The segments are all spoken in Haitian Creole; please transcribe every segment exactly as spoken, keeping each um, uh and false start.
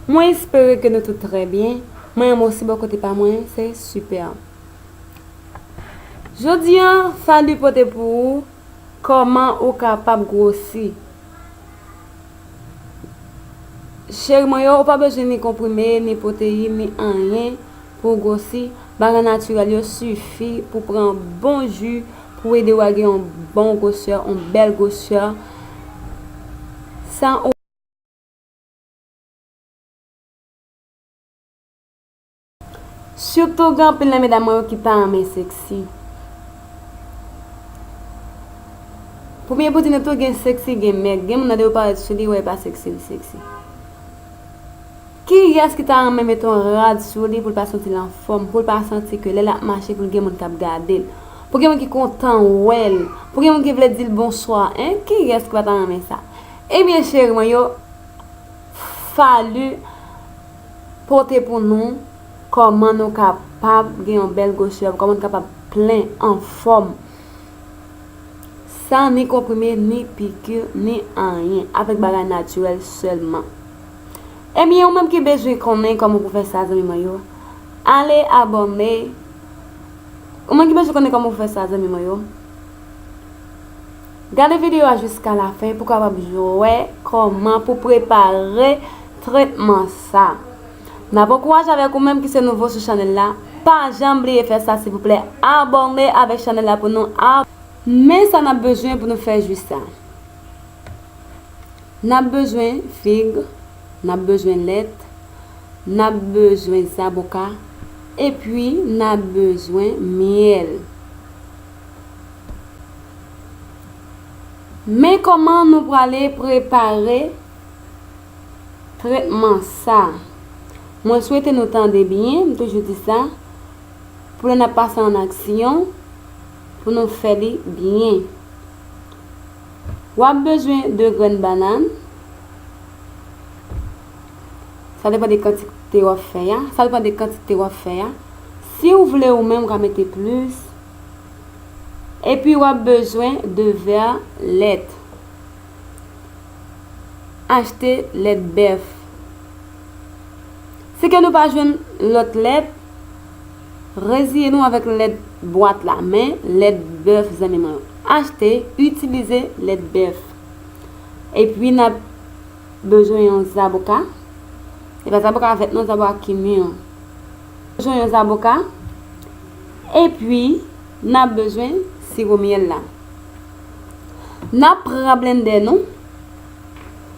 Mwen espere ke nou tout trè byen. Mwen menm osi bò kote pa mwen, se sipè. Jodi a, Fally pote pou ou kòman ou kapab gwosi. Cheri mwen yo, ou pa bezwen ni konprime, ni pwoteyin, ni anyen pou w gwosi. Bagay natirèl yo sifi pou pran bon ji, pou ede w a gen yon bon gwosè, yon bèl gwosè. San ou Sitou gen anpil nan medam mwen yo ki pa renmen seksi. Premye pou di nou tou, gen seksi, gen mèg. Gen moun nan depi w parèt sou li, ou wè e pa seksi li seksi. Kiyès ki ta renmen mete yon rad sou li pou l pa santi l anfòm, pou l pa santi ke lè l ap mache pou l gen moun k ap gade l, pou gen moun ki kontan wè l, pou gen moun ki vle di l bonswa, en? Kiyès ki pa ta renmen sa? Ebyen, cheri mwen yo, Fally pote pou nou kòman nou kapab gen yon bèl gwosè, kòman nou kapab plen, anfòm, san ni konprime, ni piki, ni anyen, avèk bagay natirèl sèlman. Ebyen, ou menm ki bezwen konnen kòman pou fè sa, zanmi mwen yo, ale abòne. Ou menm ki bezwen konnen kòman pou fè sa, zanmi mwen yo, gade videyo a jiska lafen pou w kapab wè kòman pou prepare tretman sa. N ap ankouraje avèk ou menm ki se nouvo sou chanèl la. Pa janm bliye fè sa, silvouplè. Abòne avèk chanèl la pou nou ab-, men sa n ap bezwen pou nou fè ji sa. N ap bezwen fig, n ap bezwen lèt, n ap bezwen zaboka, epi n ap bezwen myèl. Men kòman nou prale prepare tretman sa. Mwen swete nou tande byen, m toujou di sa, pou lè n ap pase an aksyon, pou nou fè li byen. W ap bezwen de grenn bannann. Sa depann de kantite w ap fè a. Sa depann de kantite w ap fè a. Si w vle ou menm, ou ka mete plis. Epi w ap bezwen de vè lèt. Achte lèt bèf. Si ke nou pa jwenn lòt lèt, reziye nou avèk lèt bwat la, men lèt bèf, zanmi mwen yo. Achte, itilize lèt bèf. Epi n ap bezwen yon zaboka. E pa zaboka vèt non, zaboka ki mi an. Bezwen yon zaboka. Epi n ap bezwen siwo myèl la. N ap pran blendè nou.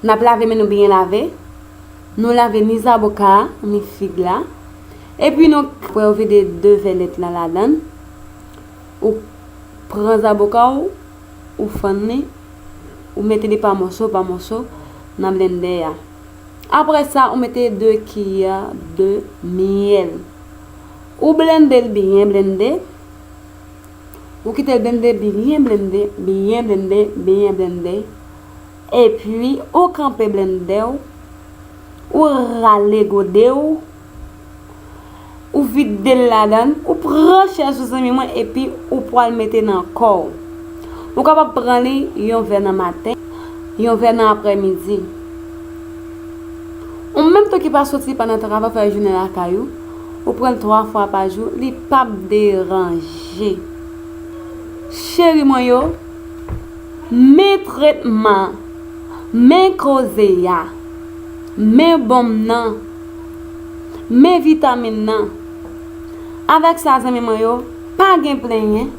N ap lave men nou byen lave. Nou lave ni zaboka a, ni fig la. Epi nou, apre ou vide de vè lèt la ladann. Ou pran zaboka w, ou fann li, ou mete li pa mòso, pa mòso nan blendè a. Apre sa, ou mete de kiyè de myèl. Ou blende l byen blende. Ou kite l blende, byen blende, byen blende, byen blende. Epi, ou kanpe blendè w, ou rale gode w, ou vide l ladann, ou pran chèz ou, zanmi mwen, epi ou pral mete nan kò w. Ou kapab pran li yon vè nan maten, yon vè nan aprèmidi. Ou menm tou ki pa soti, pa nan travay, fè jounen lakay ou, ou pran l twa fwa pa jou, li p ap deranje. Cheri mwen yo, men tretman, men koze a, men bonm nan, men vitamin nan. Avèk sa, zanmi mwen yo, pa gen plenyen,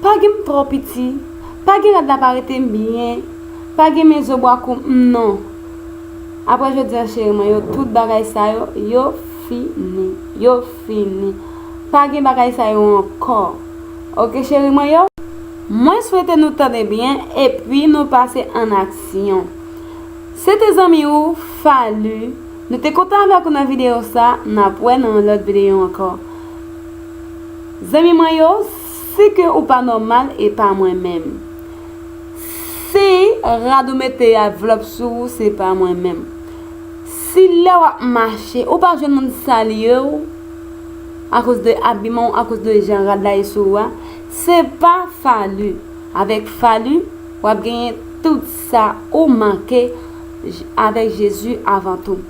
pa gen m twò piti, pa gen rad la pa rete m byen, pa gen men zo bwa kou m non. Apre jodi a, cheri mwen yo, tout bagay sa yo, yo fini, yo fini. Pa gen bagay sa yo ankò. Oke, cheri mwen yo? Mwen swete nou tande byen epi nou pase an aksyon. Se te zanmi ou, Fally. Nou te kontan avèk ou nan videyo sa, n ap wè nan yon lòt videyo ankò. Zanmi mwen yo, si ke ou pa nòmal, e pa mwen menm. Si rad ou mete a vlòp sou ou, se pa mwen menm. Si lè w ap mache, ou pa jwenn moun salye w, akoz de abiman w, akoz de jan rad la ye sou ou a, se pa Fally. Avèk Fally, w ap genyen tout sa ou manke j-, avèk Jezi avan tou.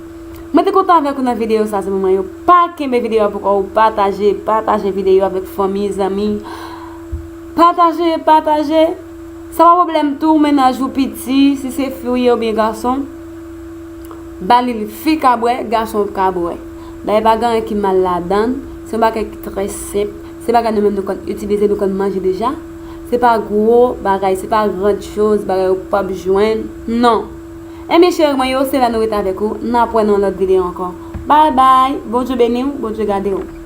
Mwen te kontan avèk ou nan videyo sa, zanmi mwen yo. Pa kenbe videyo a pou kò ou, pataje, pataje videyo avèk fanmi, zanmi. Pataje, pataje. Sa pa pwoblèm tou, mennaj ou piti, si se fi ou ye oubyen gason, ba li, fi ka bwè, gason ka bwè. Dayè pa gen anyen ki mal ladan l, se yon bagay ki trè senp. Se bagay nou menm nou konn itilize, nou konn manje deja. Se pa gwo bagay, se pa grand chose, bagay ou p ap jwenn, non. Ebyen cheri mwen yo, se la nou rete avèk ou. N ap wè nan lòt videyo ankò. Bye bye. Bondye beni w, Bondye gade w.